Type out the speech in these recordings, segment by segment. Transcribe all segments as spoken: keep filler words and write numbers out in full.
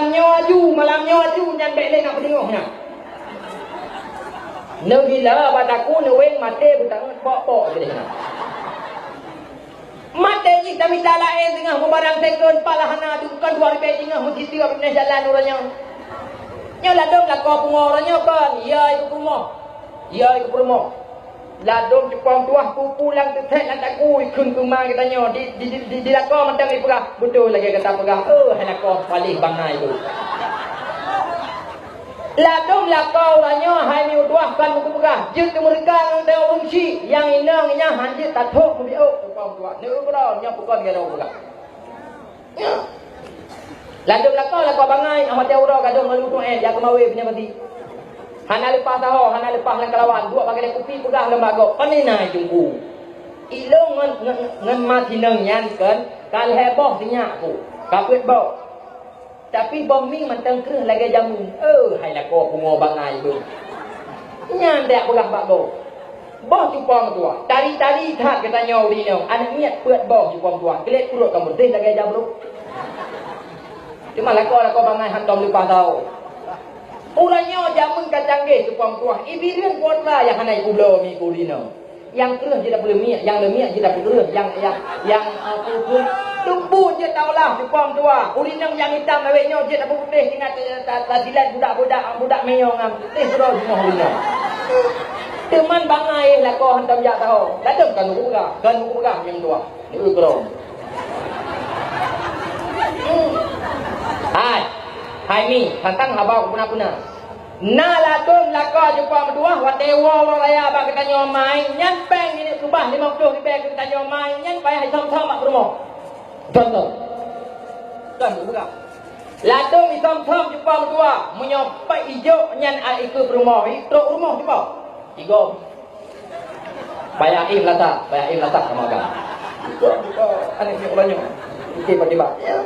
Nyoe aju, malam nyoe aju, nyan bèk lé na peudeungoh nyan. Neugila bak takue neuweng maté beutangeut pok-pok keudeh nyan. Maté jih tamita laén teungoh meubarang second, pahala hana, dukon dua ribèe teungoh meusitiek binéh jalan uroe nyoe. Nyoe ladôm lakoe pungo uroe nyoe kon, ya ikeu peurumoh. Ya ikeu peurumoh. Ladôm cupom tuah pupu lam teuthèk lam takue kheun keu ma geutanyoe di, di, di, di, di lakoe mantong ipeugah. Beutôi lagèe gata peugah, oh, hai lakoe paléh bangai tu. Ladôm lakoe uroe nyoe hai mi tuah kon meupeugah, jeuet keu meureuka ngon ureueng chik, nyang inong nyan han jeuet tathok meubiôk cupom tuah. Neu keudroe nyoe peukon geutanyoe peugah. Ladôm lakoe, lakoe bangai, ah, watèe uroe gadôh ngon leutueng, eh, jak keumawe punya mati. Hana leupah saho, hana leupah lam kalawan, duek bak keude kupi peugah lom bak gob, "Pane na Teungku? Ilôn ngon, ngon, ngon ma sinong nyan kon, ka lhèe boh sinyak ku, ka peuet boh. Tapi boh mi mantong kreueh lagèe jameun." Eh, hai lakoe pungo bangai beuh. Nyan dak peugah bak gob. Boh cupom tuah, tari-tari that geutanyoe ureueng inong, aneuk miet peuet boh cupom tuah, gleh pruet ka meureudeh lagèe jamrud. Teuma lakoe-lakoe bangai hantom leupah saho. Uroe nyoe jameun ka canggih cupom tuah, ibireuen kuota nyang hana ipubloe mi keu ureueng inong. Nyang kreueh jeuet tapeuleumiek, nyang leumiek jeuet tapeukreueh, nyang, nyang, nyang, eh, peue-peue, teumpat jeuet taolah cupom tuah. Ureueng inong nyang itam awét nyoe jeuet tapeuputéh, tinggai ta-, ta-, tasilat budak-budak, budak meunyoe ngon putéh keudroe rumoh ureueng inong. Teuma bangai lakoe hantom jak saho. Ladôm ka neupeugah, ka neupeugah nyang tuah. Neu keudroe. Hmm. Hai. Hai mi, tantang haba peuna-peuna. Na ladôm lakoe cupom tuah, watèe woe uroe raya bak geutanyoe mai, nyan pèng minyeuk keubah limong ploh ribèe keu geutanyoe mai, nyan payah isom-som bak peurumoh. Contoh. Kan bukan. Ladôm isom-som cupom tuah, meunyoe pèng ijok nyan ai keu peurumoh, i trok rumoh cupom. Tiga. Payah im latak, payah im latak sama kan. Aneuk nyoe uroe nyoe. Oke, bak tiba. Ya.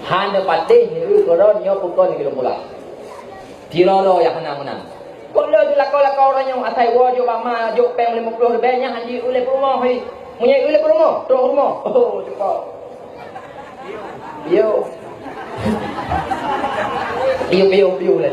Hana patéh nyoe uroe nyoe pukon nyoe pulang. Tirolo nyang hana meunan. Kok le di lakoe-lakoe uroe nyoe asai woe jok bak ma, jok pèng limong ploh ribèe nyan han jiék ulèe peurumoh, hei. Meunyoe ulèe peurumoh, trok rumoh. Oh, cepat. Yo. Yo, yo, yo, le.